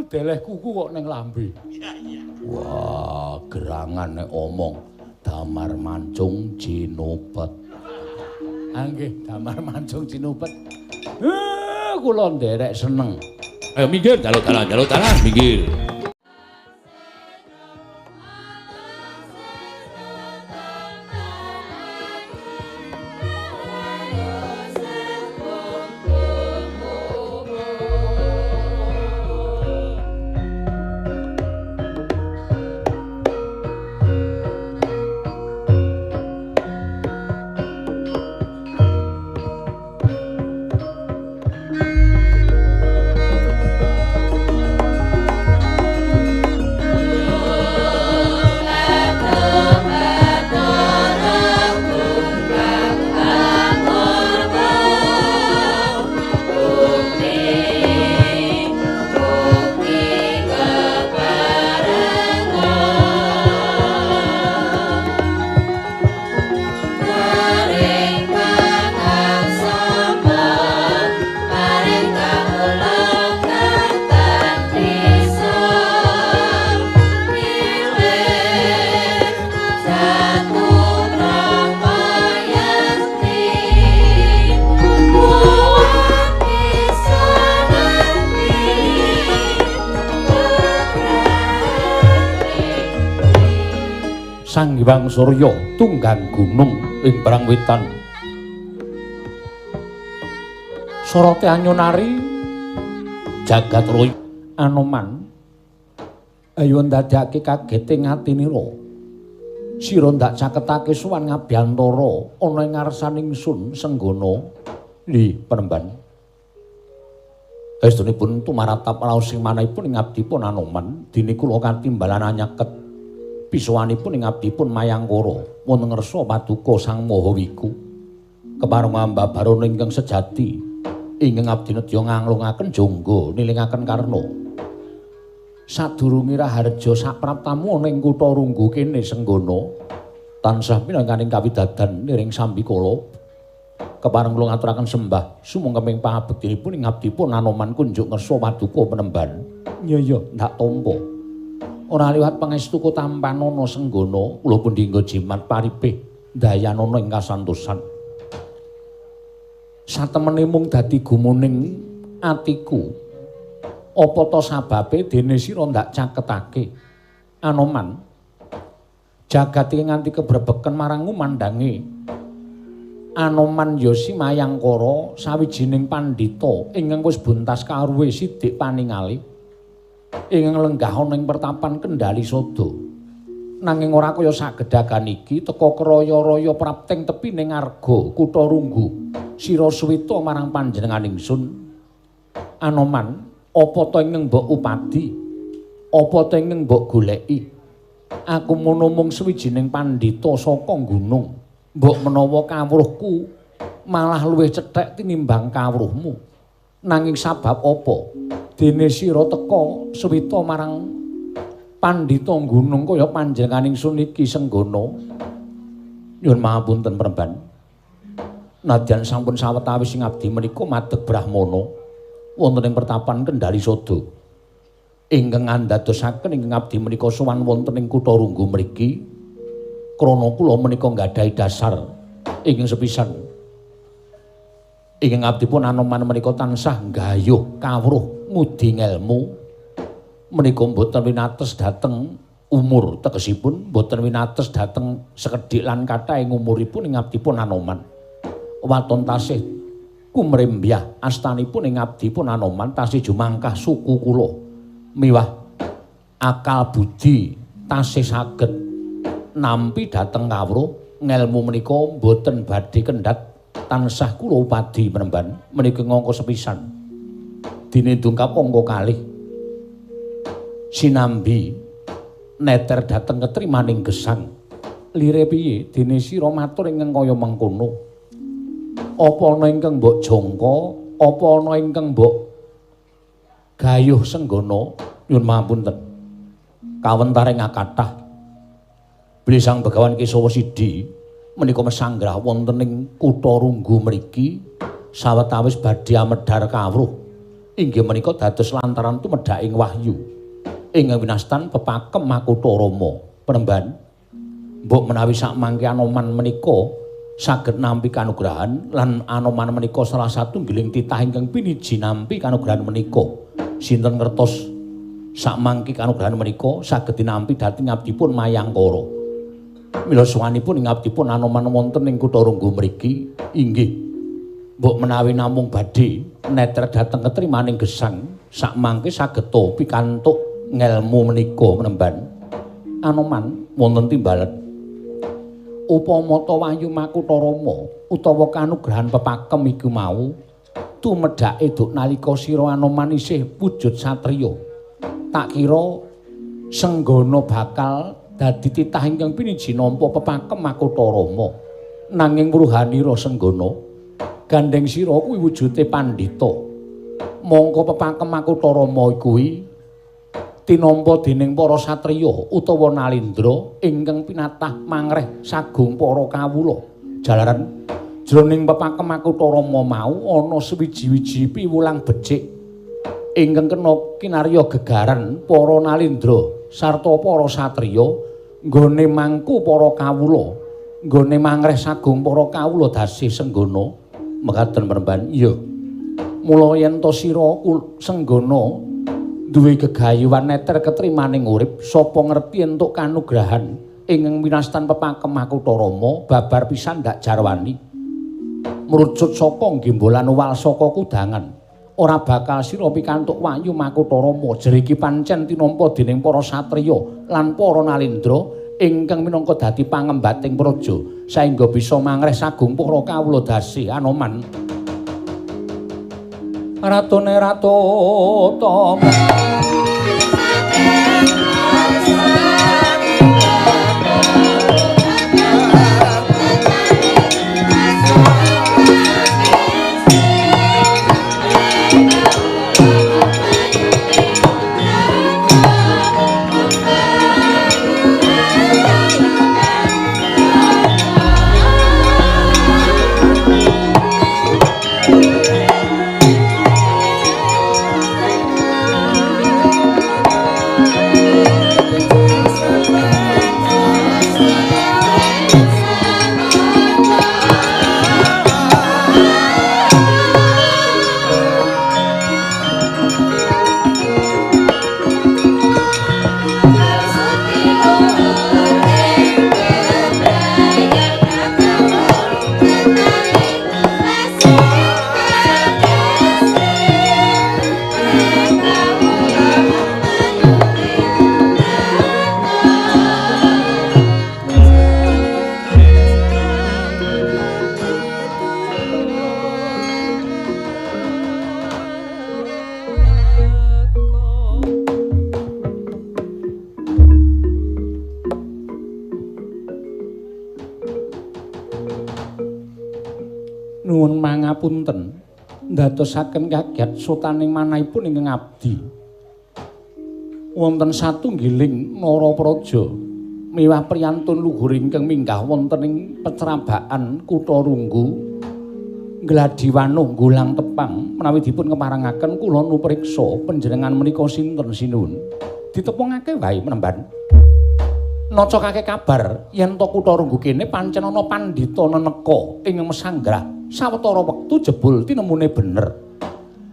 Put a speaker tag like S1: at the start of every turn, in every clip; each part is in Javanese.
S1: Deleh kuku kok ning lambe. Wah, gerangan nek omong damar mancung jinupet. Ah nggih, damar mancung jinupet. Kula nderek seneng.
S2: Ayo minggir, jaluk dalan, jaluk dalan, minggir.
S1: Sang Hyang Surya tunggang gunung ing Brangwetan. Sorote anyonari jagat raya Anoman. Ayo ndadekake kagete ngatinira. Sira ndak caketake sowan ngabyantara ana ing ngarsaning ingsun Senggana. Li penemban. Estunipun tumaratap raos sing manahipun ing abdipun Anoman dene kula katimbalan anyaket pisuwanipun ing abdipun Mayangkara wonten ngersa paduka Sang Maha Wiku. Kepareng ambabarana ingkang sejati ingkang abdi nedya nganglungaken jangga nilingaken karna. Sadurunge raharja sapraptamu ana ing kutha Runggu kene Senggana tansah minangkaning kawidadan niring sambikala. Kepareng kula ngaturaken sembah sumangga pangabektinipun ing abdipun Anoman kunjuk ngersa paduka penemban. Iya iya ndak tampa. Ora liwat pangestu tampanana Senggana kula pundi nggo jimat paripih dayanana ing kasantosan. Satemene mung dadi gumuning atiku. Apa ta sababe dene sira ndak caketake Anoman? Jagat iki nganti kebrebeken marang mandange. Anoman ya si Mayangkara sawijining pandhita ingkang wis buntas kawruhe sidik paningali. Ingkang lenggah ana ing pertapan Kendali Sada. Nanging ora kaya sagedagan iki teka kraya-raya prapteng tepi ning arga kutha Runggu. Sira suwita marang panjenengan ingsun. Anoman, apa ta ingkang mbok upadi? Apa ta ingkang mbok goleki? Aku mono mung sawijining pandhita saka gunung. Mbok menawa kawruhku malah luwih cethek tinimbang kawruhmu. Nanging sabab apa? Dene sira teka suwita marang pandhita gunung kaya panjenengan ingsun iki Senggana. Nyuwun mahapunten Premban. Nadyan sampun sawetawis ing abdi menika madeg brahmana wonten ing pertapan Kendali Sada. Ingkang andadosaken ingkang abdi menika sowan wonten ing kutha Runggu mriki krana kula menika nggadahi dasar ingkang sepisan. Ingkang abdi pun Anoman menika tansah nggayuh kawruh ngudi ngelmu menika mboten winates dhateng umur, tegesipun mboten winates dhateng sekedhik lan kathah ing umuripun ing abdi pun Anoman. Waton tasih kumrembyah astanipun ing abdi pun Anoman tasih jumangkah suku kula miwah akal budi tasih saged nampi dhateng kawruh ngelmu menika mboten badhe kendhat tansah kula upadi penemban menika ngangka sepisan. Dene dungkap angka kalih sinambi neter dhateng ketrimaning gesang. Lire piye dene sira matur ingkang kaya mengkono? Apa ana ingkang mbok jangka, apa ana ingkang mbok gayuh Senggana? Nyuwun mahapunten. Kawentare ngakathah bilih Sang Begawan Kesawa Sidi menika mesanggrah wonten ing kutha Runggu mriki Sawetawis badhe amedhar kawruh inggih menika dados lantaran tumedhaking wahyu ingkang winastan pepakem Makutha Rama. Penemban mbok menawi sakmangke Anoman menika saged nampi kanugrahan lan Anoman menika salah satunggiling titah ingkang piniji nampi kanugrahan menika. Sinten ngertos sakmangke kanugrahan menika saged dinampi dhateng abdipun Mayangkara. Mila suwanipun ing abdipun Anoman wonten ing Kutha Runggu mriki inggih mbok menawi namung badhe neter dhateng ketrimaning gesang sakmangke saged pikantuk ngelmu menika. Penemban Anoman wonten timbalan upama ta wahyu Makutha Rama utawa kanugrahan pepakem iku mau tumedhake duk nalika sira Anoman isih wujud satriya, tak kira Senggana bakal dadi titah ingkang piniji nampa pepakem Makutha Rama. Nanging wuruhanira Senggana, gandeng sira kuwi wujude pandhita. Mongko pepakem Makutha Rama kuwi tinampa dening para satriya utawa nalindra ingkang pinatah mangreh sagung para kawula. Jalaran jroning pepakem Makutha Rama mau ana suwiji-wiji piwulang becik ingkang kena kinarya gegaran para nalindra sarta para satriya nggone mangku para kawula, nggone mangreh sagung para kawula dasih Senggana. Mekaten Penemban. Iya. Mula yen to sira Senggana duwe gegayuhan neter ketrimaning urip, sapa ngerti entuk kanugrahan ingkang winastan pepakem Makutha Rama babar pisan ndak jarwani. Mrucut saka gembolan wal saka kudangan, ora bakal sira pikantuk wahyu Makutha Rama. Jeriki pancen tinampa dening para satriya lan para nalindra ingkang minangka dadi pangembating praja saengga bisa mangreh sagung para kawula dasih. Anoman ratune ratu utama Nuwun mangapunten ndadosaken kaget sutaning manahipun ingkang abdi. Wonten satunggiling narapraja miwah priyantun luhur ingkang minggah wonten ing pecrambaan Kutha Runggu gladi wanuh nggulang tepang menawi dipun keparengaken kula nupriksa panjenengan menika sinten sinuwun. Ditepungake wae Penemban. Nocokake kabar yen to Kutha Runggu kene pancen ana pandhita neneka ing mesanggrah. Sawetara wektu jebul tinemune bener.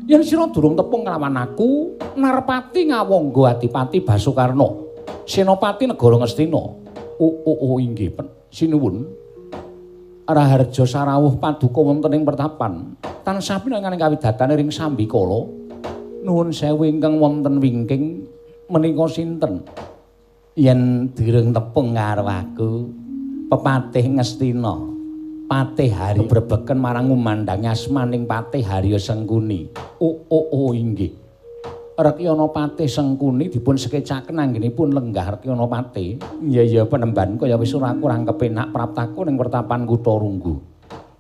S1: Yen sira durung tepung kelawan aku, Narpati ngawangga Adipati Basukarna, Senopati negara Ngastina. Oh inggih sinuwun. Raharja sarawuh paduka wonten ing pertapan. Tansah pinangan kawidatane ring sambikala. Nuwun sewu ingkang wonten wingking menika sinten? Yen durung tepung karo aku, Pepatih Ngastina. Patih Harya brebeken marang ngumandhang asmaning Patih Harya Sengkuni. Oh inggih. Rekyana Patih Sengkuni dipun sekecaken anggenipun lenggah Rekyana Patih. Iya iya Penemban kaya wis ora kurang kepenak praptaku ning pertapan Kutha Runggu.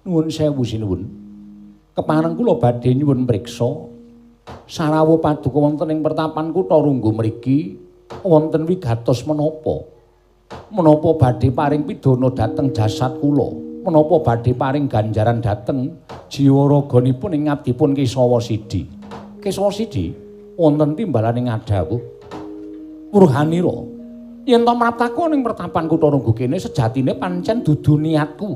S1: Nuwun sewu sinuwun. Kepareng kula badhe nyuwun priksa sarawuh paduka wonten ing pertapan Kutha Runggu mriki wonten wigatos menapa? Menapa badhe paring pidana dhateng jasad kula? Menapa badhe paring ganjaran dhateng Jiwa raganipun ing ngabdipun Kesawa Sidi. Kesawa Sidi wonten timbalane ngadhawuh. Wurhanira, yen to mraptaku ning pertapan Kutha Runggu kene sejatine pancen dudu niatku.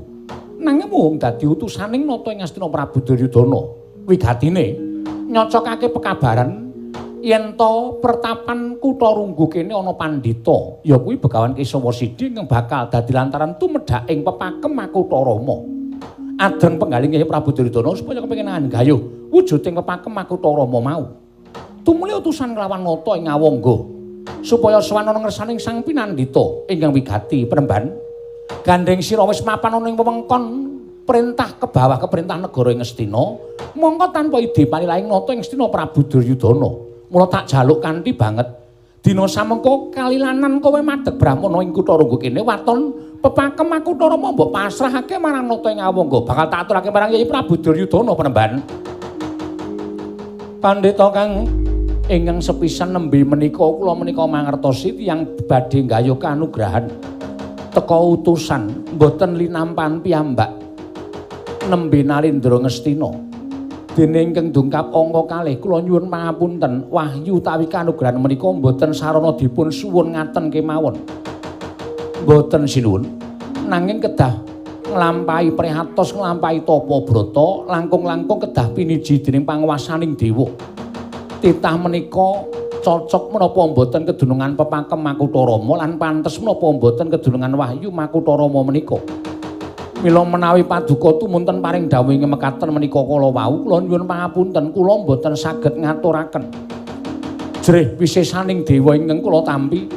S1: Nanging mung dadi utusaning nata ing Astina Prabu Duryudana. Wigatine nyocokake pekabaran yen to pertapan Kutha Runggu kene ana pandhita, ya kuwi Begawan Kesawa Sidi ingkang bakal dadi lantaran tumedhak ing pepakem Makutha Rama. Adreng penggaling Kyai Prabu Duryudana supaya kepengin gayuh wujuding pepakem Makutha Rama mau. Tumuli utusan kelawan nata ing Awangga supaya sowan ana ngersaning Sang Pinandita ingkang wigati penemban. Gandheng sira wis mapan ana ing wewengkon perintah ke bawah keperintah negara ing Ngastina, mongko tanpa ide palilaing nata ing Ngastina Prabu Duryudana. Mula tak jaluk kanthi banget. Dina samengko kalilanan kowe madheg brahmana ing Kutha Runggu kene waton pepakem Makutha Rama mbok pasrahake marang nata ing Awangga. Bakal tak aturake marang Kyai Prabu Duryudana penemban. Pandhita kang ingkang sepisan nembe menika kula menika mangertosi tiyang badhe nggayuh kanugrahan teka utusan mboten linampan piyambak nembe Nalindra Ngastina. Dene ingkang dongkap angka kalih kula nyuwun pangapunten wahyu utawi kanugrahan menika mboten sarana dipun suwun ngaten kemawon. Mboten sinuwun, nanging kedah nglampahi prihatos nglampahi tapa brata langkung-langkung kedah piniji dening panguwasaning dewa. Titah menika cocok menapa mboten kedunungan pepakem Makutha Rama lan pantes menapa mboten kedunungan wahyu Makutha Rama menika. Mila menawi paduka tumunten paring dawuh ing mekaten menika kala wau kula nyuwun pangapunten kula mboten saged ngaturaken. Jrih wisesaning dewa ingkang kula tampi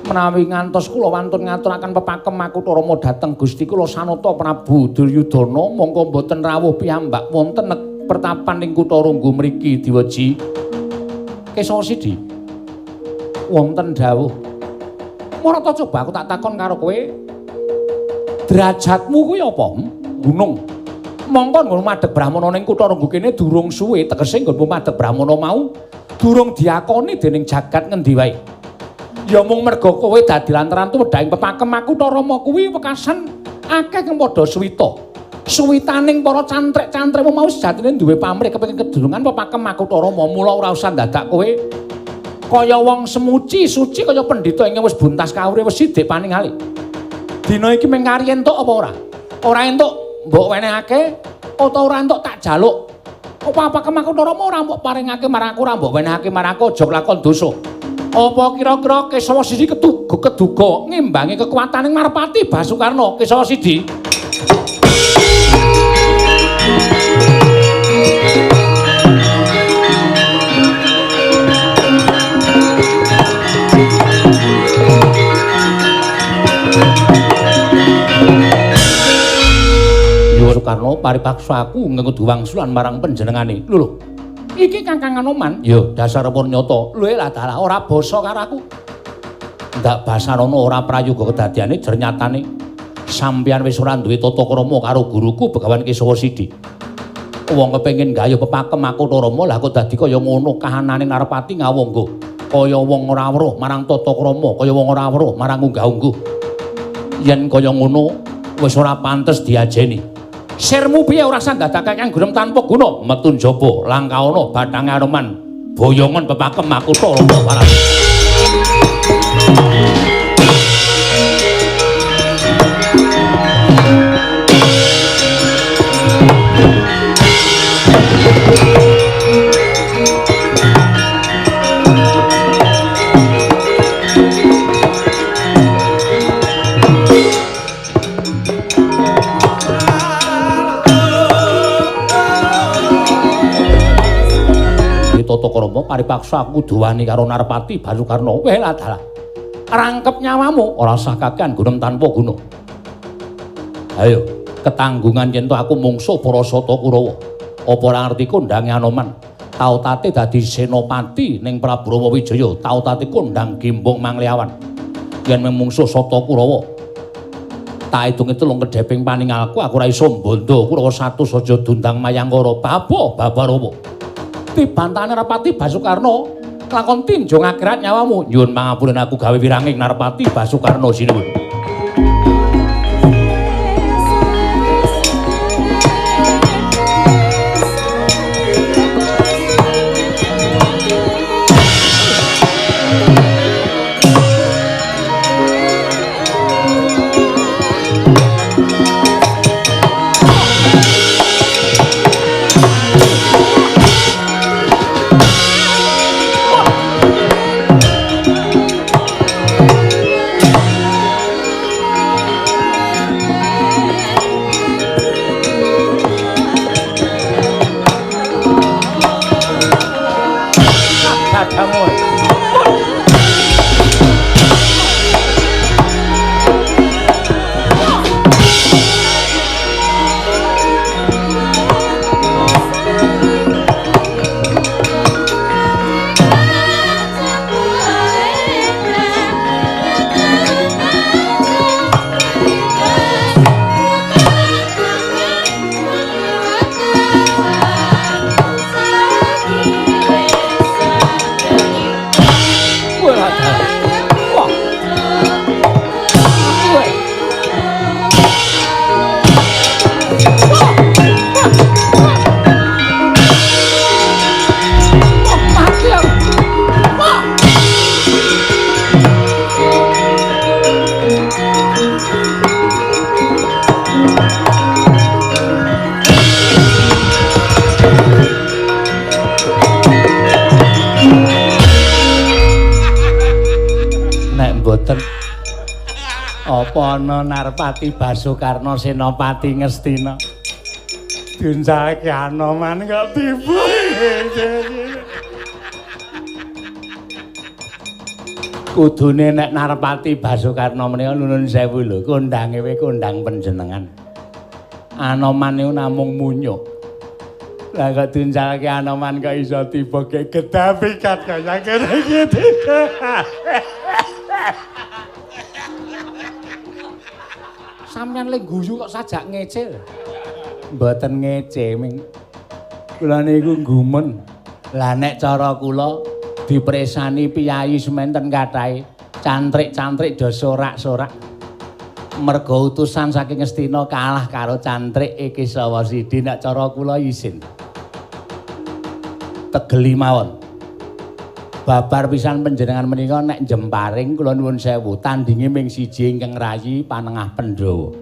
S1: menawi ngantos kula wantun ngaturaken pepakem Makutha Rama dhateng Gusti kula Sanata Prabu Duryudana mongko mboten rawuh piyambak wonten pertapan ing Kutha Runggu mriki diweji. Kesawa Sidi wonten dawuh. Marata coba aku tak takon karo kowe. Derajatmu kuwi apa? Gunung. Mongko nggon madheg brahmana ning Kutha Runggu kene durung suwe, tegese nggonmu madheg brahmana mau durung diakoni dening jagat ngendi wae. Ya mung merga kowe dadi lantaran tumedhaking pepakem Makutha Rama kuwi wekasan akeh kang padha suwita. Suwitaning para cantrik-cantrikmu mau sejatine duwe pamrih kepengin kedunungan pepakem Makutha Rama, mula ora usah dadak kowe kaya wong semuci suci kaya pendhita ingkang wis buntas kawruh wis sidik paningali. Dina iki mung kari entuk apa ora? Ora entuk mbok wenehake utawa ora entuk tak jaluk. Apa pakem Makutha Rama ora mbok paringake marang aku, ora mbok wenehake marang aku, aja lakon dosa. Apa kira-kira Kesawa Sidi keduga ngimbangi kekuataning Marpati Basukarna Kesawa Sidi? Soekarno paripaksa aku ngekudu wangsulan marang panjenengane. Lho lho. Iki Kakang Anoman. Ya dasar pun nyata. Lho lah dalah ora basa karo aku. Ndak basarana ora prayoga kedadiane jer nyatane sampeyan wis ora duwe tata krama karo guruku Begawan Kesawa Sidi. Wong kepengin gayuh pepakem Makutha Rama lah kok dadi kaya ngono kahanane Narpati Ngawangga. Kaya wong ora weruh marang tata krama, kaya wong ora weruh marang unggah-ungguh. Yen kaya ngono wis ora pantes diajeni. Sirmu piye ora usah ndadakake kang gurem tanpa guna metu njaba langkaana bathange Anoman boyongan pepakem Makutha Rama parang. Tata krama paripaksa aku kudu wani karo Narpati Basukarna. Weh lah dalah. Rangkep nyawamu ora usah kakean gunem tanpa guna. Ayo, ketanggungan yen to aku mungsuh para Sata Kurawa. Apa ora ngerti kondange Anoman? Tau tate dadi senopati ning Prabu Rama Wijaya, tau tate kondang Gembong Mangliawan. Yen mungsuh Sata Kurawa, tak hitung telung kedheping paningalku aku ora iso mbondo Kurawa 100 aja dundang Mayangkara. Bapa Babarawa. Dibantahane Narpati Basukarna lakon tinjung akhirat nyawamu. Nyuwun pangapunten aku gawe wiranging Narpati Basukarna sinuwun. Mboten. Apa ana Narpati Basukarna Senopati Ngastina? Diuncalke Anoman kok tiba. Kudune nek Narpati Basukarna menika nuwun sewu lho, kondange we kondang panjenengan. Anoman niku namung munyuk. Lah kok diuncalke Anoman kok iso tiba gedapikat kaya ngene iki. Sampeyan le guyu kok sajak ngece. Mboten ngece, ming kula niku gumun. Lah nek cara kula dipresani piyayi sementen kathahe, cantrik-cantrik do sorak-sorak. Merga utusan saking Ngastina kalah karo cantrik iki Sawa Sidi, nek cara kula isin. Tegeli mawon. Babar pisan panjenengan menika nek jemparing kula nuwun sewu, tandinge ming siji ingkang rayi panengah Pandhawa.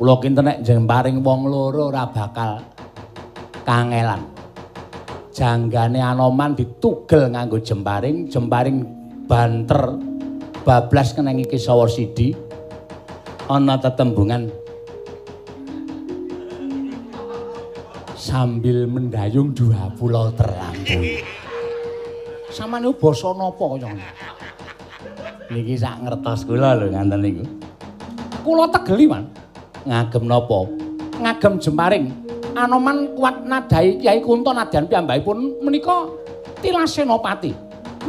S1: Kula kinten nek jemparing wong loro ora bakal kangelan. Janggane Anoman ditugel nganggo jemparing, jemparing banter bablas keneng iki Sawa Sidi. Ana tetembungan sambil mendayung dua pulau terlampaui. Sampeyan niku basa napa kaya ngono? Niki sak ngertos kula lho nganten niku. Kula tegeli, Man. Ngagem napa? Ngagem jemparing. Anoman kuat nadai Kyai Kunta nadyan piyambakipun menika tilas senopati.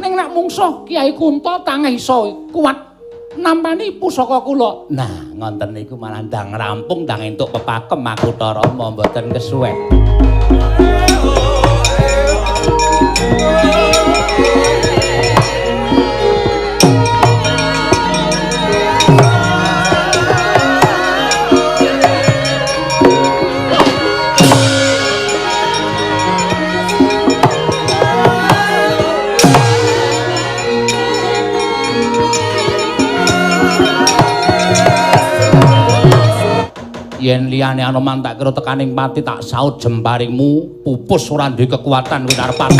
S1: Ning nek mungsuh Kyai Kunta tangeh iso kuat nampani pusaka kula. Nah, ngonten niku malah ndang rampung ndang entuk pepakem Makutha Rama mboten kesuwen. Yen liyane Anoman tak kira tekaning pati tak saut jemparingmu pupus ora duwe kekuatan kowe Narpati.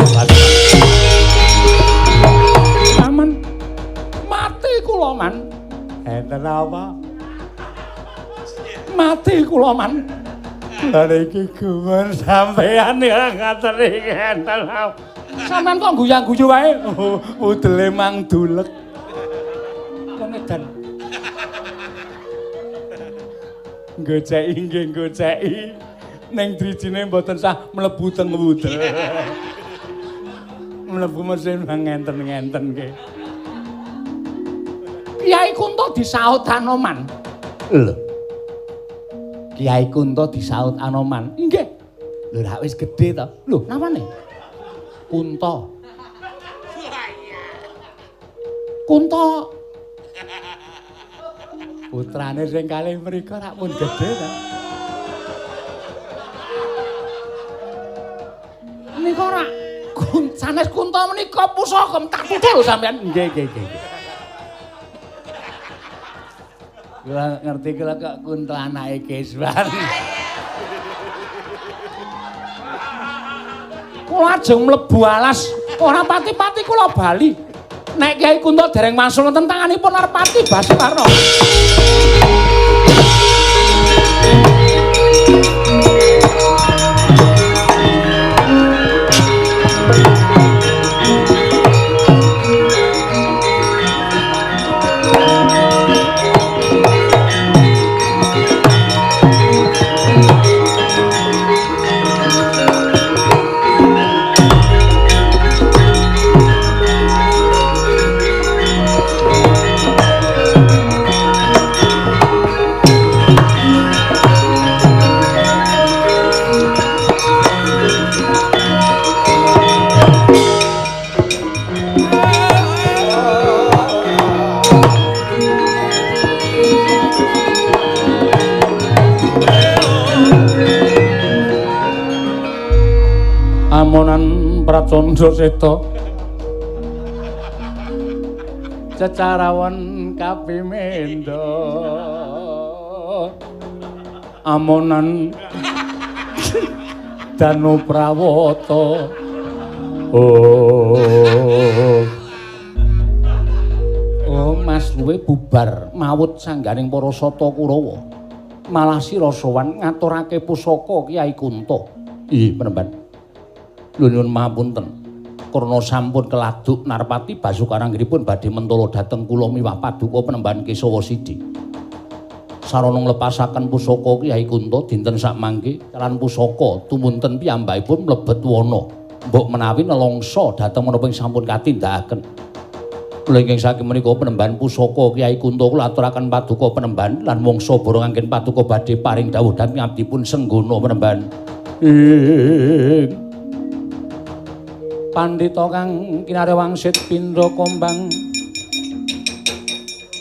S1: Paman mati kula Man.
S3: Enten apa?
S1: Mati kula Man.
S3: Lha iki gumun sampeyan ya ngaten iki enten apa?
S1: Sampeyan kok guyang-guyu wae?
S3: Udele mang dulek.
S1: Kok ngedan.
S3: Goceki nggih goceki ning drijine mboten sah mlebu teng wudel. Mlebu mesin ngenten-ngenten nggih.
S1: Kyai Kunta disaut Anoman. Lho. Kyai Kunta disaut Anoman. Nggih. Lho rak wis gedhe to. Lho, napane? Kunta. Kunta
S3: putrane sing kalih mriku rak pun gedhe ta.
S1: Nika rak sanes Kunta menika pusaka tak tutul lho sampean.
S3: Nggih nggih nggih. Kula ngerti kula kok Kunta anake Keswan.
S1: Kula ajeng mlebu alas, ora pati-pati kula bali. Nek Kyai Kunta dereng wangsul wonten tanganipun Narpati Basukarna. Amonan Pracandra Seta
S3: Cecarawan kapimendo
S1: Amonan Danu Prawata. Oh. Oh Mas ngasluwe bubar mawut sangganing para sata Kurawa. Malah sira sowan ngaturake pusaka Kyai Kunta. Ih, penemban. Nyuwun mahapunten. Karna sampun keladuk Narpati basukaranggenipun badhe mentala dhateng kula miwah paduka penemban Kesawa Sidi. Sarana nglepasaken pusaka Kyai Kunta dinten sakmangke lan pusaka tumunten piyambakipun mlebet wana. Mbok menawi nelongso dhateng menapa ing sampun katindakaken. Kula ingkang saking menika penemban pusaka Kyai Kunta kula aturaken paduka penemban lan mangsa borong anggen paduka badhe paring dawuh dhateng abdipun Senggana penemban. Ing pandhita kang kinarya wangsit pindha kombang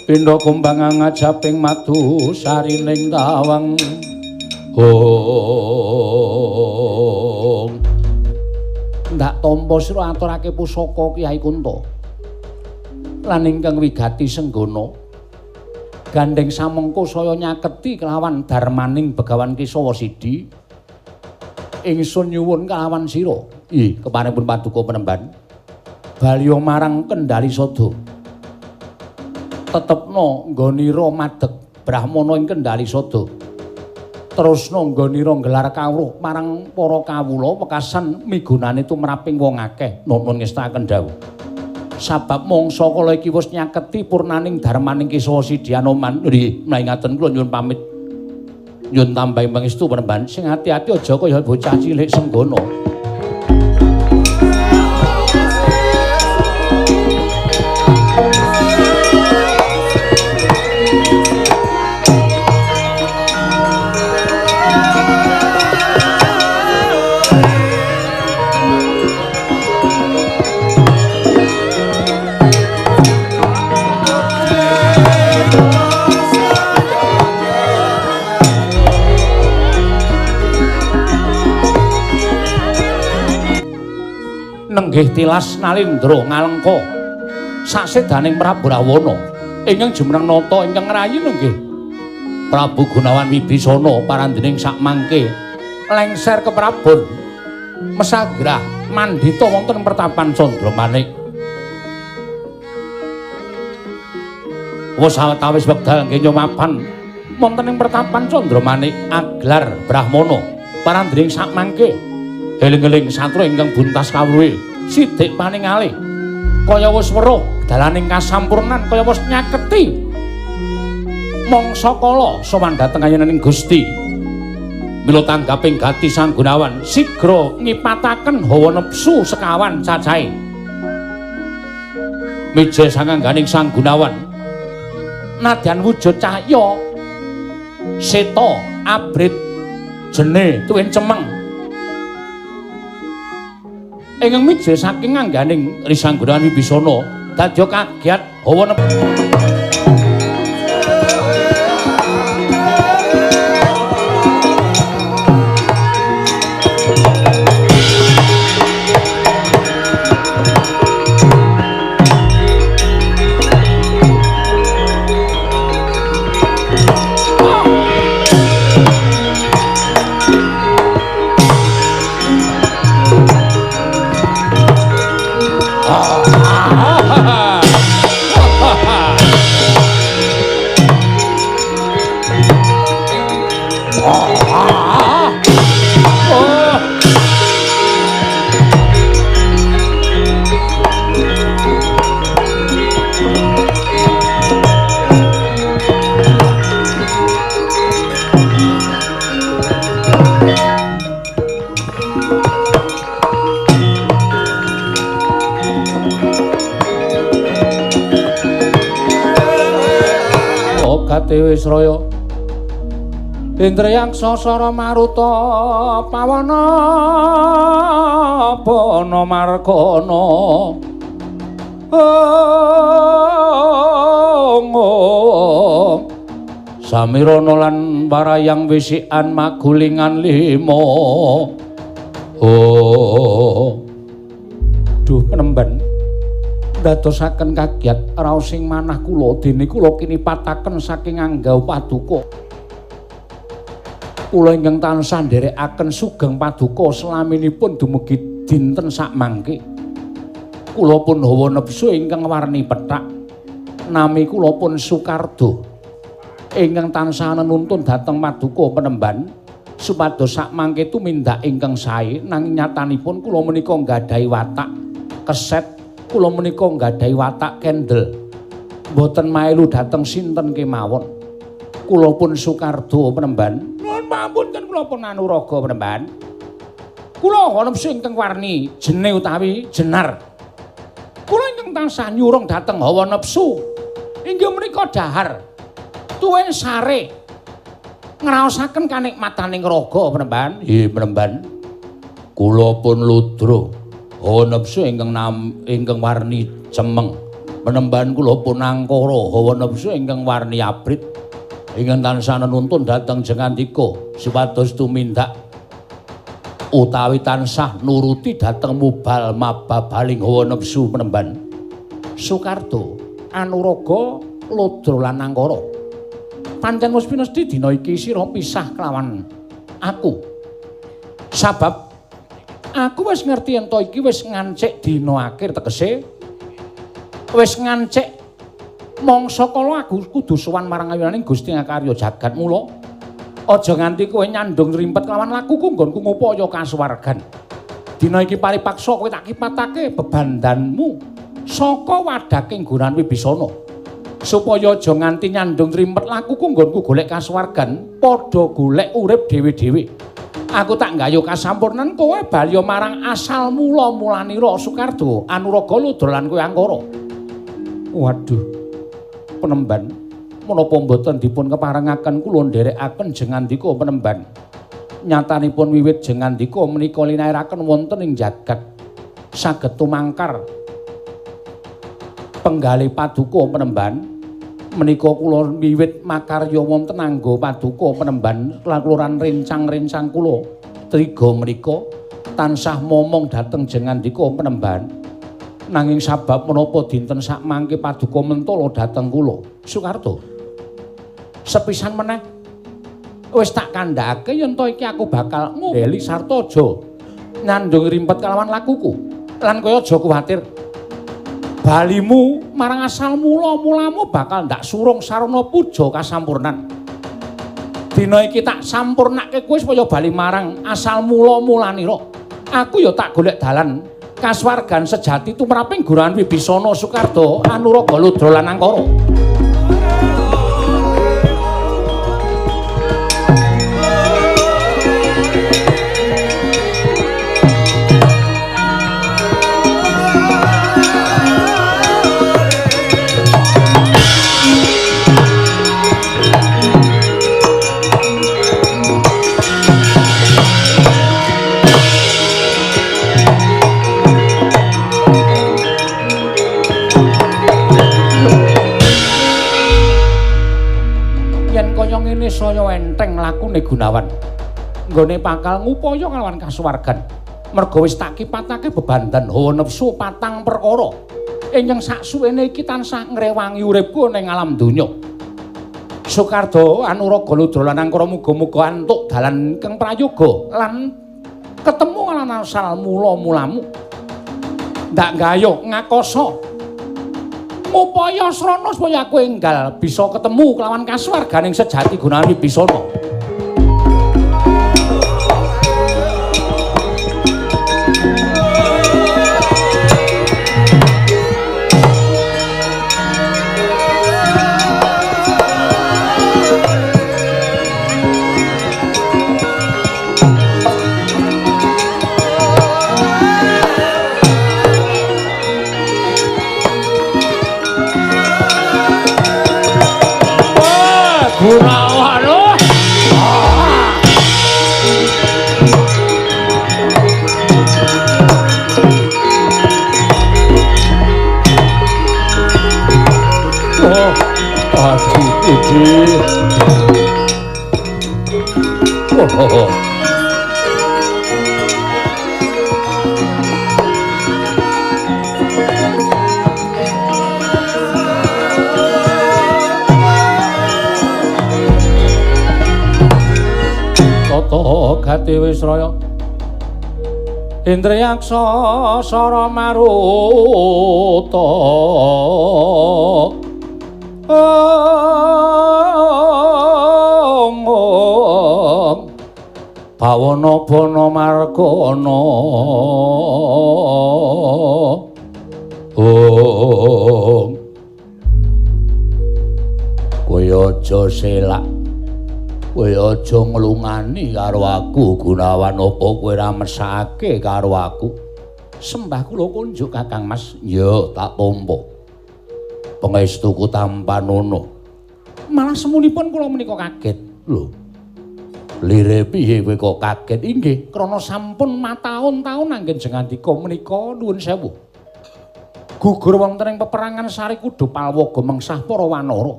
S1: pindha kombang ngajaping madu sarining tawang. Ong ndak tampa sira aturake pusaka Kyai Kunta lan ingkang wigati Senggana gandheng samengko saya nyaketi kelawan darmaning Begawan Kesawa Sidi. Ingsun nyuwun kelawan sira. Ih, keparenipun paduka penemban baliya marang Kendali Sada. Tetepna nggonira madeg brahmana ing Kendali Sada. Terusna nggonira nggelar kawruh marang para kawula wekasan migunane tumraping wong akeh. Nuwun ngestakaken dawuh. Sabab mangsa kala iki wis nyaketi purnaning darmaning Kesawa Sidi Anoman. Nggih, menawi ngaten kula nyuwun pamit. Nyuwun tambahi pangestu penemban sing ati-ati aja kaya bocah cilik Senggana. Nenggih tilas Nalindra ngalengka sasedaning Prabu Rahwana ingkang jumeneng nata ingkang ngrayi nenggih Prabu Gunawan Wibisana parandening sakmangke lengser keprabon mesagrah mandhita wonten pertapan Candramanik. Wis sawetawis wekdal nggih nyomapan wonten ing pertapan Candramanik aglar brahmana parandening sakmangke eling-eling satru ingkang buntas kawruhe sidik paningale kaya wis weruh dalaning kasampurnan kaya wis nyaketi mangsa kala sowan dhateng kayening Gusti. Mila tanggaping gati Sang Gunawan sigra ngipataken hawa nepsu sekawan cacahe. Mija sangangganing Sang Gunawan nadyan wujud cahya seta abrit jene tuwin cemeng ingkang mijil saking angganing Sang Gunawan Wibisana dadya kaget hawa Wisraya Indriyang sasara maruta pawana bana margana ong samirana lan warayang wisikan magulingan lima. Oh duh penemban ndadosaken kagiat raosing manah kula dene kula kinipataken saking anggau paduka. Kula ingkang tansah nderekaken sugeng paduka selaminipun dumugi dinten sakmangke. Kula pun hawa nepsu ingkang warni pethak. Nami kula pun Sukardo ingkang tansah nenuntun dhateng Paduka Penemban supados sakmangke tumindak ingkang sae, nanging nyatanipun kula menika nggadahi watak keset, kula menika nggadahi watak kendel. Mboten maelu dhateng sinten kemawon. Kula pun Sukardo Penemban. Nuwun pangapunten kula pun Anuraga Penemban. Kula nepsu ingkang warni jene utawi jenar. Kula ingkang tansah nyurung dhateng hawa nepsu inggih menika dahar tuwin sare ngraosaken kanikmataning raga Penemban. Nggih Penemban. Kula pun ludra hawa nepsu ingkang ingkang warni cemeng. Penemban kula pun angkara hawa nepsu ingkang warni abrit ingkang tansah nenuntun dhateng Jengandika supados tumindak utawi tansah nuruti dhateng mubal mababaling hawa nepsu Penemban. Sukardo, Anuraga, Ludra lan Angkara. Pancen wis pinesti dina iki sira pisah kelawan aku. Sabab aku wis ngerti yen to iki wis ngancik dina akhir, tegese wis ngancik mangsa kala aku kudu sowan marang ayunaning Gusti Ngakarya jagat. Mula aja nganti kowe nyandung rimpet kelawan lakuku nggonku ngupaya kasuwargan. Dina iki paripaksa kowe tak kipatake bebandanmu saka wadhaking gunan Wibisana. Supaya aja nganti nyandung rimpet lakuku nggonku golek kasuwargan, padha golek urip dhewe-dhewe. Aku tak nggayuh kasampurnan, kowe bali marang asal mula-mulanira Sukardo, Anuraga, Ludra lan kowe Angkara. Waduh. Penemban, menapa mboten dipun keparengaken kula nderekaken Jengandika Penemban. Nyatanipun wiwit Jengandika menika linairaken wonten ing jagat saged tumangkar penggalih Paduka Penemban. Menika kula wiwit makarya wonten angga Paduka Penemban lan kula rencang-rencang kula triga menika tansah momong dhateng Jengandika Penemban. Nanging sabab menapa dinten sakmangke Paduka mentala dhateng kula Sukardo. Sepisan meneh wis tak kandhakake yen to iki aku bakal ngundeli sarta aja nyandung rimpet kalawan lakuku. Lan kowe aja kuwatir. Balimu marang asal mula-mulamu bakal ndak surung sarana puja kasampurnan. Dina iki tak sampurnake kowe supaya bali marang asal mula-mulanira. Aku ya tak golek dalan kasuwargan sejati tumraping Guruan Wibisana Sukardo, Anuraga, Ludra lan Angkara. Saya enteng lakune Gunawan. Nggone pakal ngupaya kalawan kasuwargan. Merga wis tak kipatake bebandan hawa nepsu patang perkara ingkang saksuwene iki tansah ngrewangi uripku ning alam donya. Sukardo, Anuraga, Ludra lan Angkara muga-muga antuk dalan ingkang prayoga lan ketemu lan asal mula-mulamu. Ndak gayuh ngakoso ngupaya srana supaya aku enggal bisa ketemu kelawan kasuwarganing sejati Gunawan Wibisana. Gunawan. Oh, aduh, iki. Oh, oh. Tata gati wisraya Indriyaksa sara maruta. Ong ong bawana bana margana ong. Kowe aja selak, kowe aja nglungani karo aku Gunawan, apa kowe ora mesake karo aku? Sembah kula kunjuk Kakang Mas. Ya tak tampa. Pangestuku tampanono. Malah semunipun kula menika kaget. Lho. Lire piye kowe kok kaget? Inggih, krana sampun mataun-taun anggen jengandika menika nuwun sewu. Gugur wonten ing peperangan Sarikuda Palwaga mengsah para wanara.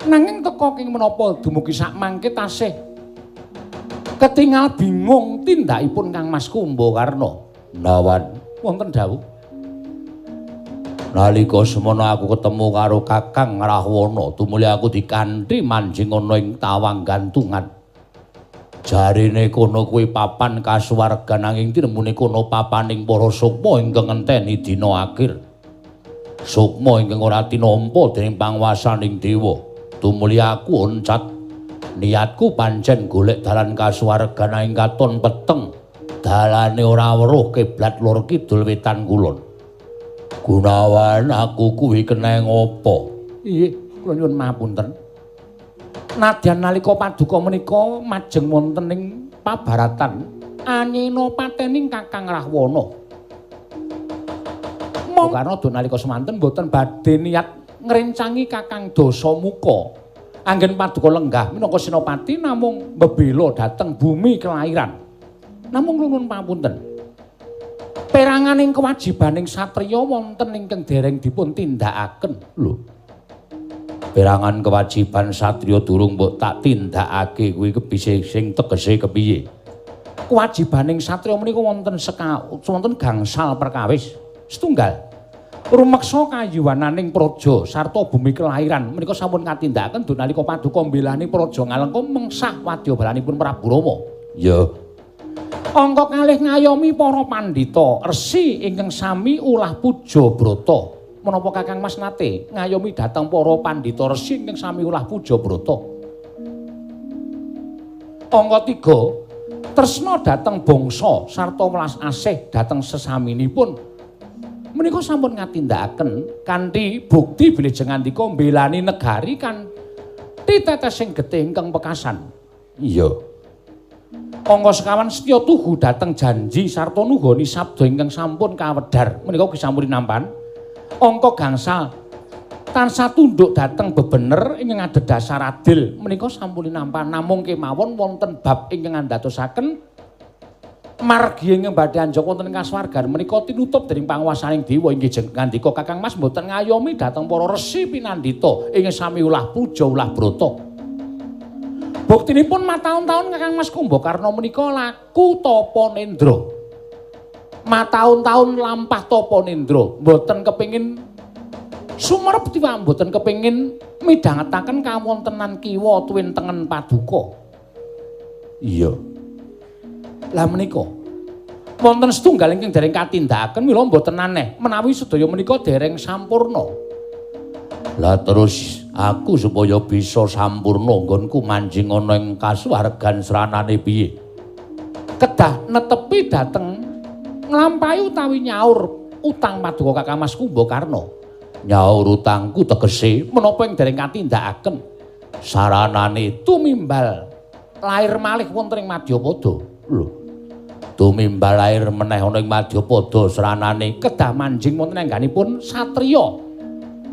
S1: Nanging teka king menapa dumugi sak mangke tasih ketingal bingung tindakipun Kang Mas Kumbakarna. Nawan, wonten dawuh. Nalika semono aku ketemu karo Kakang Rahwana, tumuli aku dikanthi manjing ana ing tawang gantungan. Jarene kono kuwi papan kasuwargan, nanging tinemune kono papaning para sukma ingkang ngenteni dina akhir. Sukma ingkang ora tinampa dening panguwasaning dewa. Tumuli aku oncat. Niatku pancen golek dalan kasuwargan nanging katon peteng. Dalane ora weruh kiblat lor kidul wetan kulon. Gunawan, aku kuwi kena ngopo? Inggih, kula nyuwun mahapunten. Nadyan nalika paduka menika majeng wonten ing pabaratan anyena patening Kakang Rahwana. Monggo do nalika semanten mboten badhe niat ngrencangi Kakang Dasamuka. Anggen paduka lenggah minangka senopati namung mbebela dhateng bumi kelahiran. Namung nuwun pamunten. Peranganing kewajibaning satriya wonten ingkang dereng dipun tindakaken. Lho. Perangan kewajiban satriya durung mbok tak tindakake kuwi kebise sing tegese kepiye? Kewajibaning satriya menika wonten wonten gangsal perkawis. Setunggal, rumeksa kayuwananing praja sarta bumi kelahiran menika sampun katindakaken nalika paduka mbelani praja Ngalengka mengsah wadyabalanipun Prabu Rama. Ya. Angka kalih ngayomi para pandhita resi ingkang sami ulah puja brata. Menapa Kakang Mas nate ngayomi dhateng para pandhita resi ingkang sami ulah puja brata? Angka 3, tresna dhateng bangsa sarta welas asih dhateng sesaminipun. Menika sampun ngatindakaken kanthi bukti bilih jengandika mbelani negari kanthi tetesing getih ingkang pekasan. Iya. Angka sekawan setya tuhu dhateng janji sarta nuhoni sabda ingkang sampun kawedhar. Menika ugi sampun linampan. Angka gangsal tansah tunduk dhateng bebener ingkang adhedhasar adil. Menika sampun linampan. Namung kemawon wonten bab ingkang andadosaken margi ingkang badhe anjog wonten ing kasuwargan menika tinutup dening panguwasaning dewa. Inggih jengandika Kakang Mas mboten ngayomi dhateng para resi pinandhita ingkang sami ulah puja ulah brata. Buktinipun mataun-taun Kakang Mas Kumbakarna menika laku tapa nendra. Mataun-taun lampah tapa nendra, mboten kepengin sumerep tiwa, mboten kepengin midhangetaken kawontenan kiwa tuwin tengen paduka. Iya. Lah menika wonten setunggal ingkang dereng katindakaken mila mboten aneh menawi sedaya menika dereng sampurna. Lah terus aku supaya bisa sampurna nggonku manjing ana ing kasuwargan sranane piye? Kedah netepi dhateng nglampahi utawi nyaur utang paduka Kakang Mas Kumbakarna. Nyaur utangku tegese menapa ing dereng katindakaken? Saranane tumimbal lair malih wonten ing Madyapada. Lho. Tumimbal lair meneh ana ing Madyapada sranane kedah manjing wonten angganipun satriya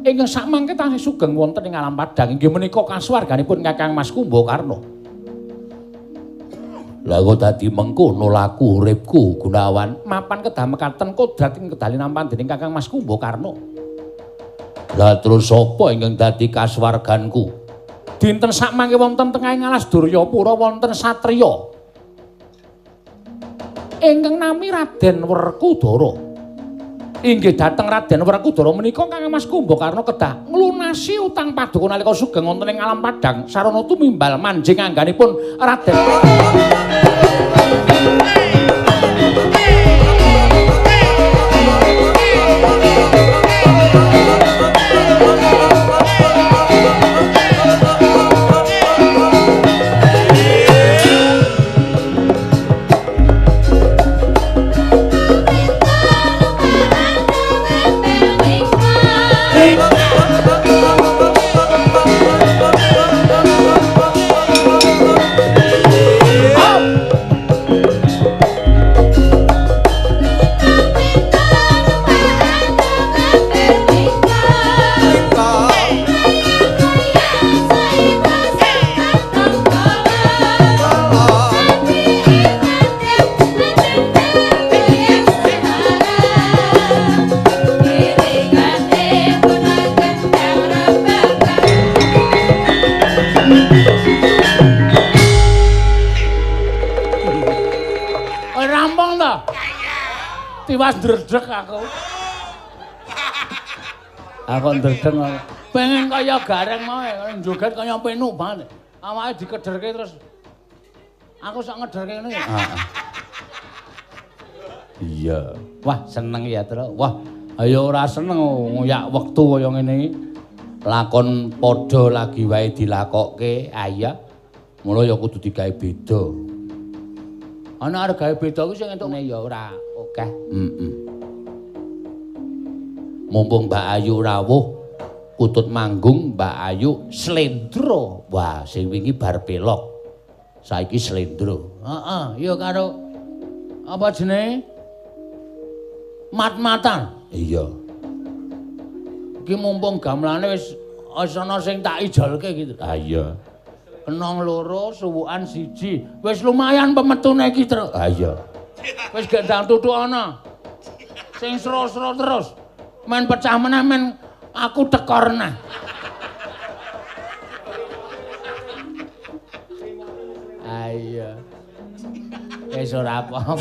S1: ingkang sakmangke tansih sugeng wonten ing alam padhang inggih menika kasuwarganipun Kakang Mas Kumbakarna. Lah kok dadi mengkono laku uripku Gunawan? Mapan kedah mekaten kodrat ing kedah linampan dening Kakang Mas Kumbakarna. Lah terus sapa ingkang dadi kasuwarganku? Dinten sakmangke wonten tengahing alas Duryapura wonten satriya ingkang nami Raden Werkudara. Inggih dhateng Raden Werkudara menika Kakang Mas Kumbakarna kedah nglunasi utang paduka nalika sugeng wonten ing alam padhang sarana tumimbal manjing angganipun Raden. to? Tiwas ndredeg aku. Aku ndredeg. Pengen kaya Gareng mau, joget kaya penuk banget. Awake dikederke terus aku sak ngederke ngene. Heeh. Iya. Wah, seneng ya, Tru. Wah, ayo ora seneng ngoyak wektu kaya ngene iki. Lakon padha lagi wae dilakokke, iya. Mula ya kudu digawe beda. Ana arep gawe beda kuwi sing entuk ya ora akeh. Heeh. Mumpung Mbak Ayu rawuh, kutut manggung Mbak Ayu slendro. Wah, sing wingi bar pelok. Saiki slendro. Heeh, ya karo apa jenenge? Mat-matan. Iya. Iki mumpung gamelane wis ana sing tak ijolke gitu. Ah iya. Kenong loro, suwukan siji. Wis lumayan pemetune iki, Tru. Ah iya. Wis gendang tutuk ana. Sing sro-sro terus. Men pecah meneh men aku tekor neh. Ah iya. Wis ora apa-apa.